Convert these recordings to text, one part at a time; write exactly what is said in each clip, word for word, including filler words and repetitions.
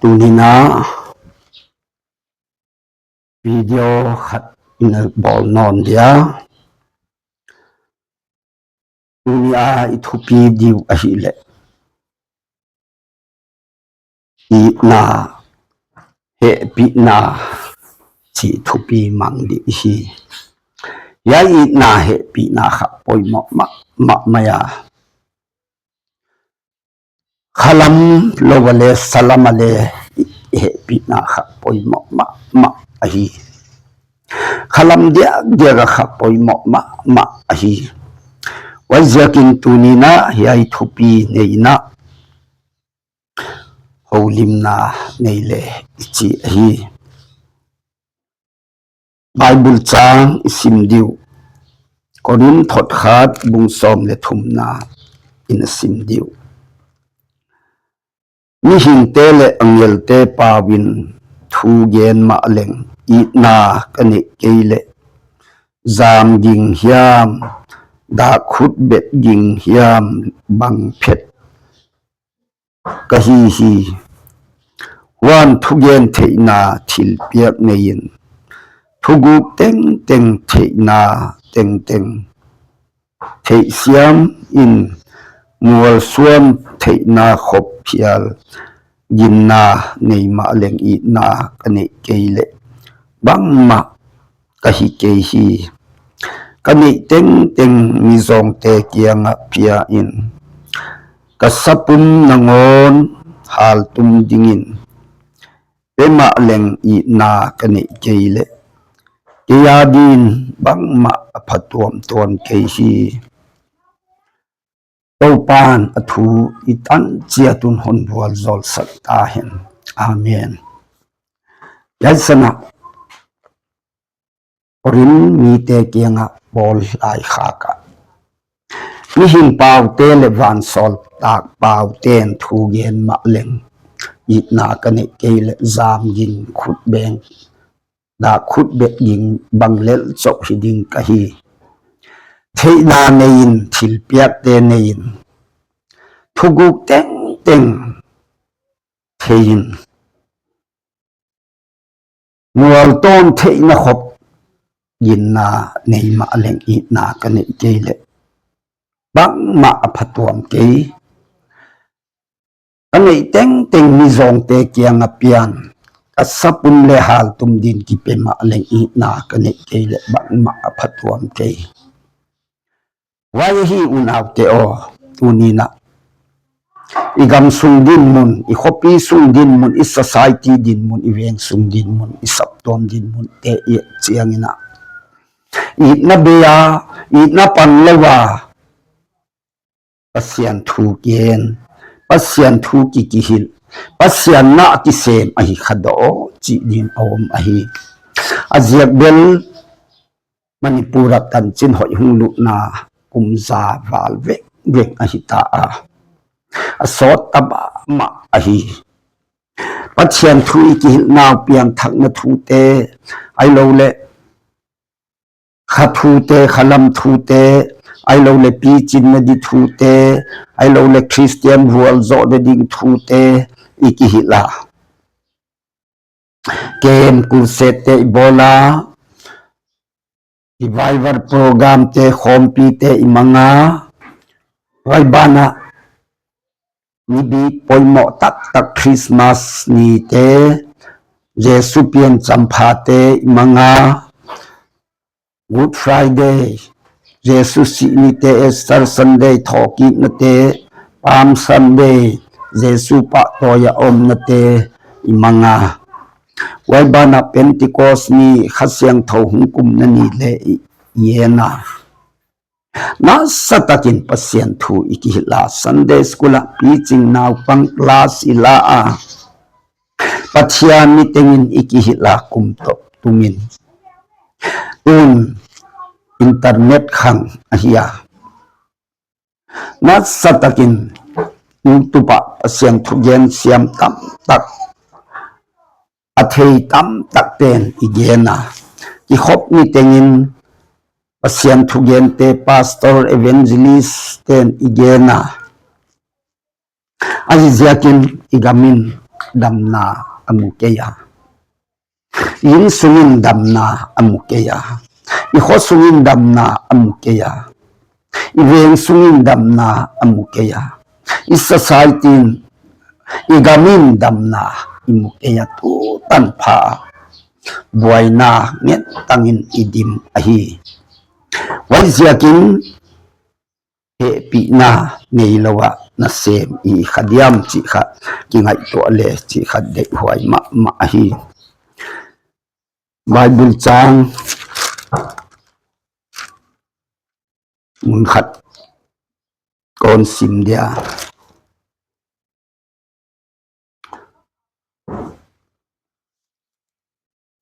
Tuni-in ah video khat in a bawl nawn dia. Tuni-a i thupi ding ahih leh itna hehpihna cih thupi mang ding hi. Hia itna hehpihna kha poimawh mahmah mai a, khalam lo a le salam a le hehpihna kha poimawh mahmah ahi. Khalam diakdiak a kha poimawh mahmah ahi. Huaiziakin tuni-in ah hiai thupi nei-in ah holimna nei le i ci ahi. Bible cang i sim ding uh, Korin thotkhat bung sawm le thumna in a sim ding uh. Mihingte le angelte pau in thu gen mah leng itna ka neih kei leh zam ging hiam, dak khut bet ging hiam bang phet ka hi hi. Huan thugen theihna thilpiak nei-in thuguk tengteng theihna tengteng theihsiam in mualsuan theihna khop phial ginna nei mah leng itna ka neih kei leh bangmah ka hi kei hi. Ka neih tengteng mizawngte kiangah pia-in ka sapum nangawn haltum dingin pia mah leng itna ka neih kei leh kei adingin bangmah a phatuam tuan kei hi. Topa'n a thu i tan ciat un hon vualzawlsak ta hen. Amen. Hiai san ah Korin mite kiangah Paul laikhak ah mihing paute le vansawltak paute in thu gen mah leng itna ka neih kei leh zam ging khut beng dak khut bet ging bang lel chauh hi ding ka hi. Theihna nei-in thilpiakte nei-in thuguk tengteng thei-in mualtawn theihna khop ginna nei mah leng itna ka neih kei leh bangmah a phatuam kei. Ka neih tengteng mizawngte kiangah pia-in ka sapum le haltum dingin kipia mah leng itna ka neih kei leh bangmah a phatuam kei. Huai ahi unaute aw, tuni-in ah i gam sung dinmun, i khuapi sung dinmun, i society dinmun, i veng sung dinmun, i saptuam dinmun te i et ciangin ah itna bei a, itna pang lo a Pasian thu gen, Pasian thu kikihilh, Pasian na kisem ahi kha daw cih dingin a om ahi. A ziak bel Manipur ah tancin hoih hong lutna kum za val vengveng ahi ta a, a sawt ta mahmah ahi. Pathian thu i kihilhna uh piangthakna thute, ai lo le kha thute, khalam thute, ai lo le picinna di thute, ai lo le Khristian vualzawh ding thute i kihilh a, kem, crusade te i bawl a, revival program te, khawmpi te i mang a, huai banah ni bik poimoh taktak Christmas ni te, Jesu pian champha te i mang a, Good Friday, Jesu sih ni te, Easter Sunday, thawhkikna te, Palm Sunday, Jesu pahtawi a omna te i mang a, huai banah Pentecost ni, Kha Siangtho hong kumna ni le i, i en a, nasatakin Pasian thu i kihilh a, Sunday school ah picing naupang class i la a, Pathian ni tengin i kihilh a, kum tawh tungin, tun internet khang ahi a, nasatakin YouTube ah Pasian thugen siam tamtak, a thei tamtak ten i gen a, kikhop ni tengin Pasian thugente, pastor, evangelist ten i gen a, ahi ziakin i gam in damna a mu kei a, i inn sungin damna a mu kei a, i khua sungin damna a mu kei a, i veng sungin damna a mu kei a, i society in, i gamin damna i mu kei a, tu tanpha buaina ngen tangin i dim ahi. Huaiziakin hehpihna nei lo ah nasem i hi kha diam cih kha kingaihtuah le cih kha deihhuai mahmah ahi. Bible cang mun khat kon sim dia.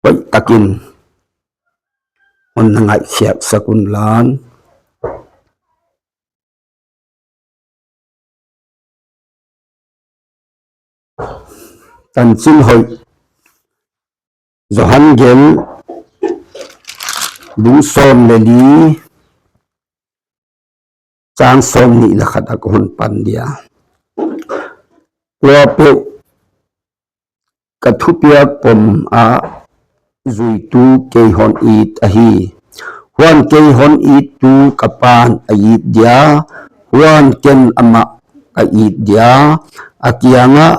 Hoih takin hong na ngaihkhiatsak un lan. Tancin hoih Johan gel bung sawm le li, cang sawm nih le khat ah ka hun pan dia. Kuapeuh ka thupiak pom ah zuitu kei hon it ahi. Huan kei hon ittu ka Pan a it dia, huan ken amah ka it dia, a kiangah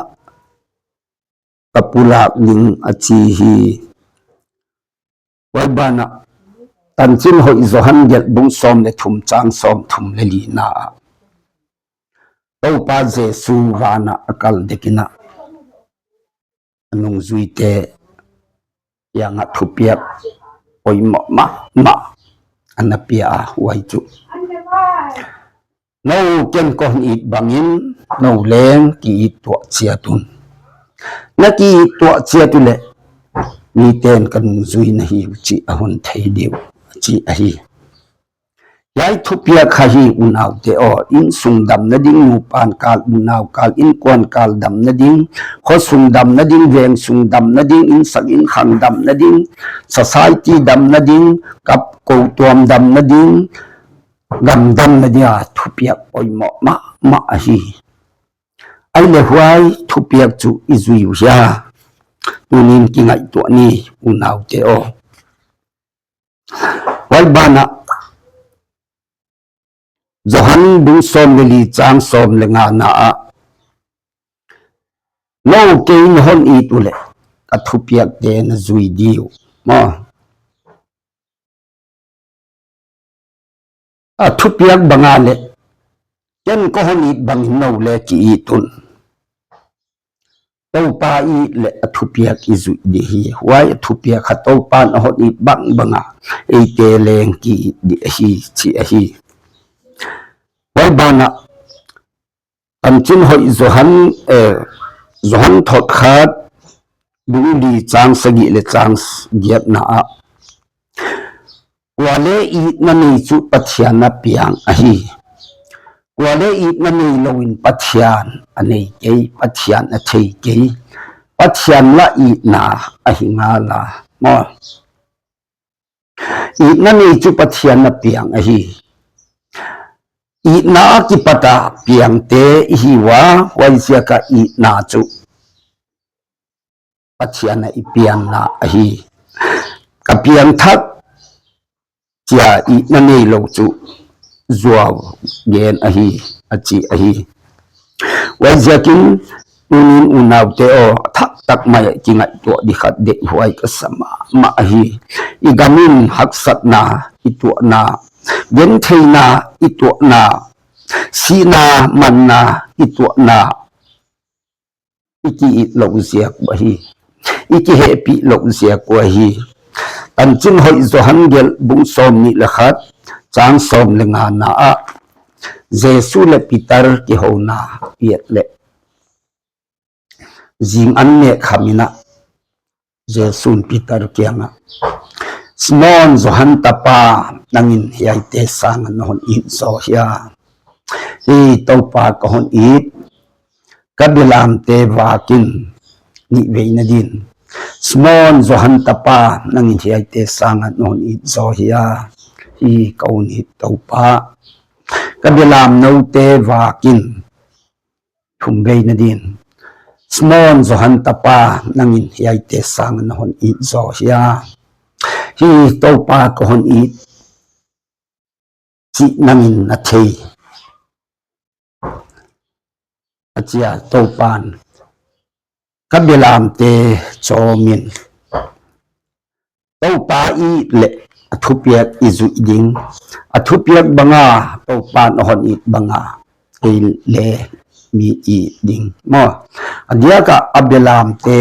ka pulak ding a ci hi. Huai banah Tancin hoih Johan gelh bung sawm le thum cang sawm thum le lina ah Topa Jesu vanah a kal dekinah a nungzuite kiangah thupiak poimawh mahmah a na pia a, huai cu no ken kong it bangin no leng ki-it tuah ciat un. Na ki-it tuah ciat uh leh miten ka nungzui na hi uh cih a hun thei dih uh a ci ahi. Hiai thupiak kha hi unaute aw, inn sung dam nading, nupan kal unau kal innkuan kal dam nading, khua sung dam nading, veng sung dam nading, innsak innkhang dam nading, society dam nading, kap ko tuam dam nading, gam dam nading a thupiak poimawh mahmah ahi. Ai le huai thupiak cu i zui uh hia? Tunin kingaihtuah ni unaute aw. Huai banah Johan bung sawm le li cang sawm le ngana ah no kei na hon it uh leh ka thupiakte na zui dih uh maw? A thupiak banga leh ken kong hon it bangin no le ki-it un. Topa it leh a thupiak i zuih dih hi. Huai a thupiak kha Topa na hon it bangbanga eite leng ki-it dih ahi ci ahi. Huai banah Tancin hoih Johan, eh, Johan thot khat bung li cang sagih le cang giatna ah kua le itna nei cu Pathian a piang ahi. Kua le itna nei loin Pathian a nei kei, Pathian a thei kei. Pathian lah itna ahi ngala maw? Itna nei cu Pathian a piang ahi. Itna a kipata piangte i hi uh a, huaiziak a itna cu Pathian a i pianna ahi. Ka piangthak cia itna nei lo cu zuau gen ahi, a ci ahi. Huaiziakin tunin unaute aw, a thaktak mai ah kingaihtuah dih khat deihhuai ka sa mahmah ahi. I gamin haksatna i tuahna, gentheina i tuahna, sihna manna i tuahna, i ki-it loh ziak uh ahi. I kihehpih loh ziak uh ahi. Tancin hoih Johan gelh bung sawm nih le khat cang sawm le ngana ah Jesu le Peter kihona i et leh zing an nek khamin ah Jesu'n Peter kiangah, Simon, Johan tapa, nangin hiaite sangin na hon it zaw hia? Hi, Topa, ka hon it, ka belamte vakin nih vei nadin. Simon, Johan tapa, nangin hiaite sangin na hon it zaw hia? Hi, ka hon it, Topa, ka belam note vakin thum vei nadin. Smon Johan tapa, nangin hiaite sang na hon it zaw hia? Hi Topa ka hon it cih nangin na thei, a ci a. Topan ka belamte cawmin Topa it leh a thupiak i zuih ding. A thupiak banga Topan a hon it banga kei le mi it ding maw? A diakah a belamte,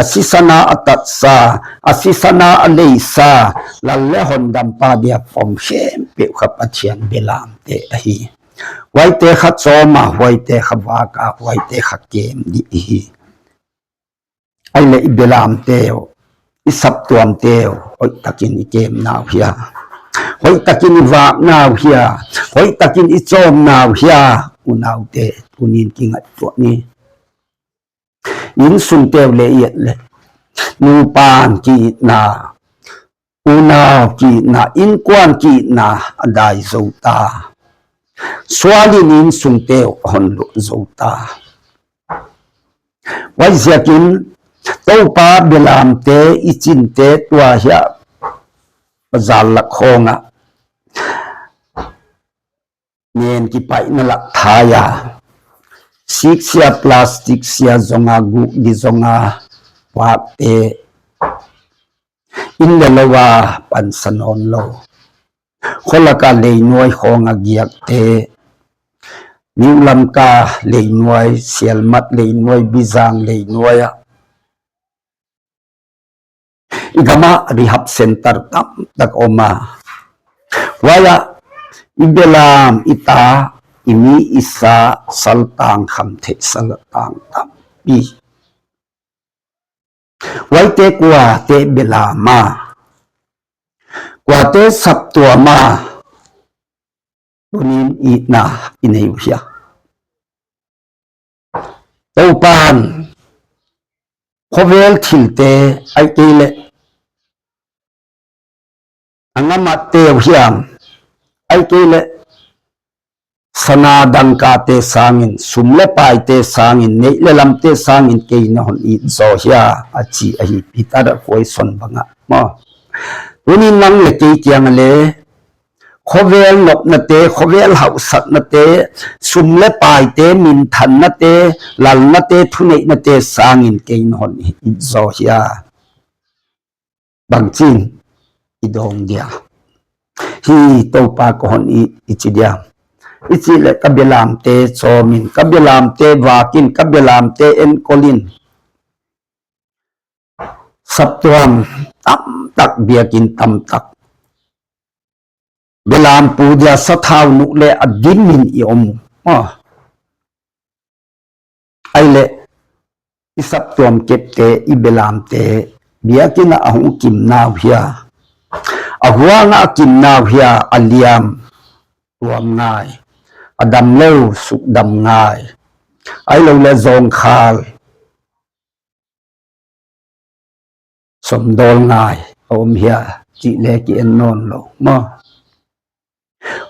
a sisan a a tatsa, a sisan a a leisa, lal le hondampa dia pom khempeuh kha Pathian belamte ahi. Huaite kha cawm a, huaite kha vak a, huaite kha kem dih hi. Ahi leh i belamte uh, i saptuamte uh hoihtakin i kemna uh hia? Hoihtakin i vakna uh hia? Hoihtakin i cawmna uh hia? Unaute, tunin kingaihtuah ni. Innsungte uh le i et leh nupa'n ki-itna, unau ki-itna, innkuan ki-itna a dai zo ta. Sualin innsungte uh a hon luah zo ta. Huaiziakin Topa belamte i cinte tua hiah bazar lak khawngah nen kipaihna lak thai a, siksia, plastic sia zonga, gukdi zonga puakte, inn le lo a pansa nawn lo, khualaka leinuai khawng a giakte, New Lamka leinuai, Sielmat leinuai, Bizang leinuai ah i gamah rehab center tamtak om a, huaiah i belam, i ta, i mi, i sa, saltang kham theih saltang tampi. Huaite kuate belam a, kuate saptuam a tunin itna i nei uh hia? Topan khovel thilte, ahih kei leh a ngamatte uh hiam, ahih kei leh sana dangkate sangin, sum le paite sangin, neih le lamte sangin kei na hon it zaw hia, a ci ahi. Peter a kuai son bangah maw? Tunin nang le kei kiang a le khovel nopnate, khovel hauhsaknate, sum le paite, minthannate, lalnate, thuneihnate sangin kei na hon it zaw hia? Bangcin i dawng dia? Hi Topa ka hon it i ci dia? I cih leh ka belamte cawmin, ka belamte vakin, ka belamte enkolin, saptuam tamtak, biakinn tamtak, belampu dia sathau nuh le a dimin i om uh. Aw. Ahi leh i saptuam kepte, i belamte biakinn ah a hong kimna uh hia? A huang ah a kimna uh hia? A liam tuam ngai, a dam lo sukdam ngai, ahi lo le zawngkhal sawmdawl ngai a om hia cih le ki-en nawn lo maw?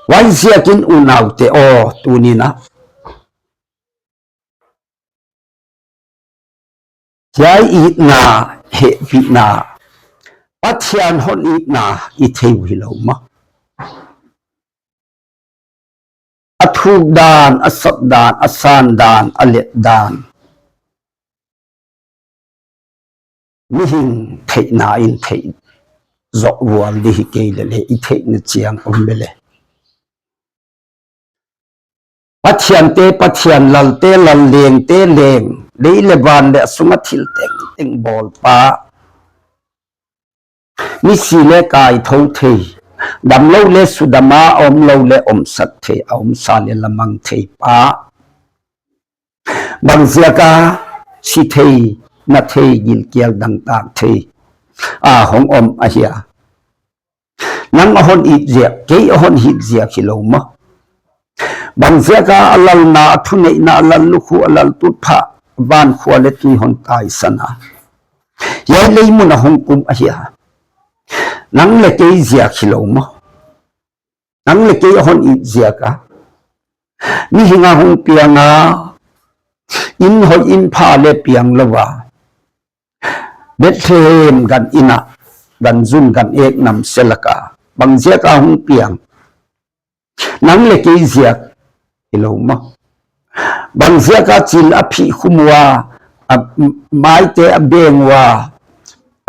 Huaiziakin unaute aw, tuni-in ah hiai itna, hehpihna, Pathian hon itna i thei uh hi lo maw? A thuk dan, a sat dan, a san dan, a let dan, mihing theihna in theih zawh vual ding hi kei leh le, i theihna ciang om bel e. Pathiante Pathian, lalte lal, lengte leng, lei le van le a sungah thil tengteng bawlpa, misi le kaitho thei, dam lo le sudam a, a om lo le omsak thei, a omsa le lamang thei pa, bangziak a si thei, na thei, gilkial dangtak thei a hong om ahia? Nang a hon it ziak, kei a hon it ziak hi lo maw? Bangziak a a lalna, a thuneihna, a lal lukhu, a lal tutphah, vankhua le tui hon taisan a hiai leimun a hong kum ahia? Nang le kei ziak hi lo maw? Nang le kei a hon it ziak a, mihing a hong piang a, Inn hoih inn pha le piang lo a, Bethlehem gan inn ah, gan zun gan ek namsia lak a, bang ziak a hong piang? Nang le kei ziak hi lo maw? Bang ziak a cil a phih khum uh a, a maite a beng uh a,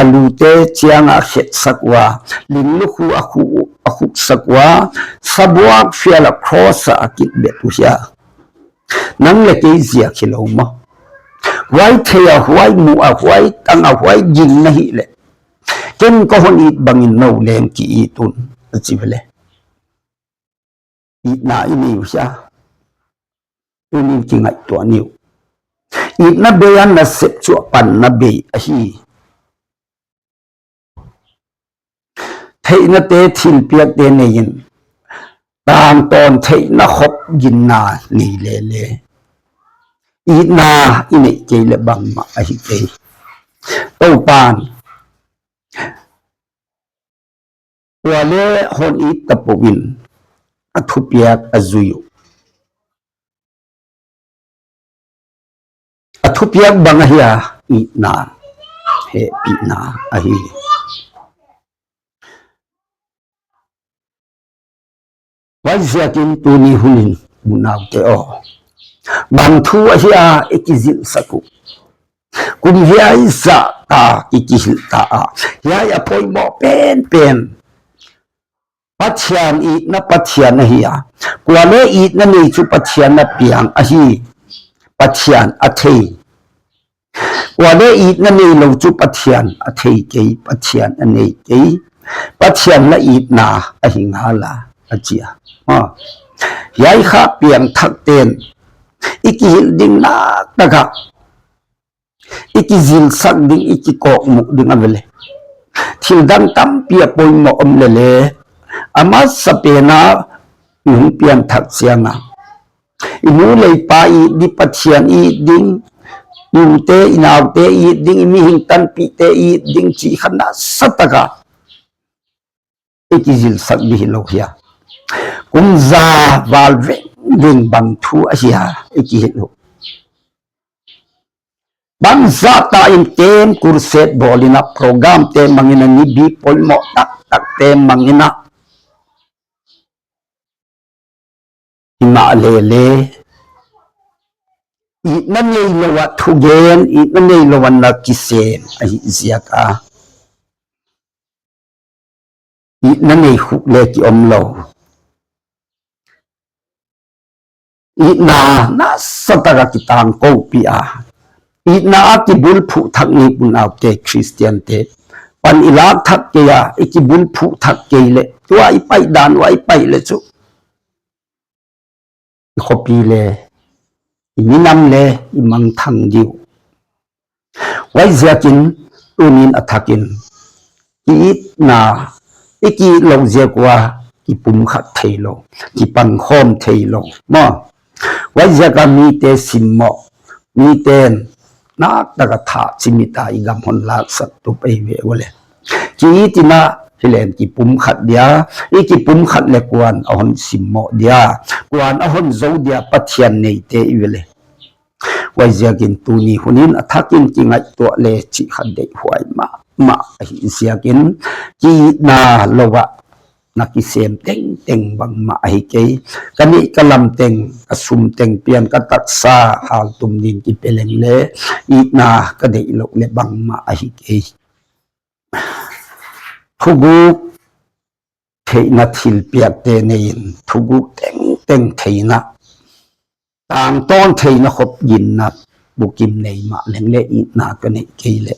a lute ciang a khetsak uh a, ling lukhu a khu, a khuksak uh a, sabuak fial a cross ah a kitbet uh hia? Nang le kei ziak hi lo maw? Huai thei a, huai muh a, huai tang a, huai ging na hih leh, ken ka hon it bangin no leng ki-it un, a ci ve le. Itna i nei uh hia? Tunin kingaihtuah ni uh. Itna bei a nasep cu a panna bei ahi. Theihnate, thilpiakte nei in, tangtawn theihna khop ginna nei lele. Itna i neih kei le bangmah ahi kei. Topan tua le hon it tapo in a thupiak a zui uh. A thupiak bang ahi a, itna, hehpihna ahi. Huai ziakin tuni hunin unaute aw, bang thu ahi a i kizilhsak uh? Kum hiai zahta i kihilh ta a, hiai a poimawh penpen Pathian itna Pathian ahi a, kua le itna nei cu Pathian a piang ahi, Pathian a thei. Kua le itna nei lo cu Pathian a thei kei, Pathian a nei kei, Pathian la itna ahi ngala a cia. Ha. Hiai kha piangthak ten i kihilh ding nak takah i kizilsak ding, i kikawkmuk ding a vele. Thil dang tampi a poimawh om lele. A masa pena i hong pianthak cianga i nu le i pa it ding, Pathian it ding, i ute i naute it ding, i mihing tanpihte it ding cih kha nasa taka i kizilsak dih hi lo hia? Kum za val vengveng bang thu ahi a i kihilh uh? Bang zahta in kem kurset bawlina, programte mangina, nibi poimawh taktakte mangina, himah lele itna nei lo ah thugen, itna nei lo ah na kisem ahi ziak a itna nei khuk le ki om lo. Itna nasa taka kitangkopi a, itna a kibulphuh thak ni unaute Khristiante. Pan i lak thak kei a, i kibulphuh thak kei le, tua i paih dan ua i paih le cu i khuapi le i minam le i mangthang dih uh. Huai ziakin tunin a thakin ki-itna i ki-it lo ziak ua kipumkhat thei lo, kipangkhawm thei lo maw? Huai ziaka mite simmawh, miten nak taka thah cimita i gam hon laksak tup ei ve ua le. Ki-it ina hi len kipumkhat dia, i kipumkhat le kuan a hon simmawh dia, kuan a hon zo dia, Pathian neite i ve le. Huai ziakin tuni hunin a thakin kingaihtuah le cih kha deihhuai mahmah ahi ziakin ki-itna lo ah na kisem tengteng bangmah ahi kei. Ka neih ka lam teng, ka sum teng pian, ka taksa haltum din kipia leng le itna ka deih loh le bangmah ahi kei. Thuguk theihna thilpiakte nei in thuguk tengteng theihna, tangtawn theihna khop ginna bukim nei mah leng le itna ka neih kei le,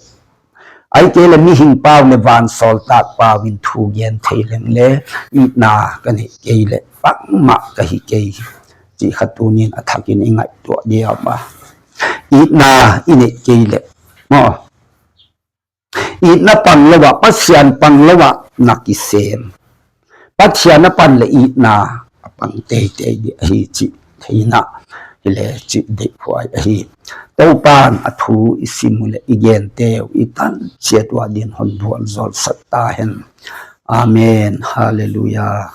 ai kei le mihing pau le vansawltak pau in thu gen thei leng le itna ka neih kei le bangmah ka hi kei. Cih kha tunin a thakin i ngaihtuah dia maw? Itna i neih kei le maw? Itna pang lo ah, Pathian pang lo ah na kisem. Pathian a pan le itna a pang teitei dih ahi cih theihna hi le cih deihhuai ahi. Topan a thu i sim uh le i gente uh i tan ciat uh a din hon dualzawlsak ta hen. Amen. Halleluiah.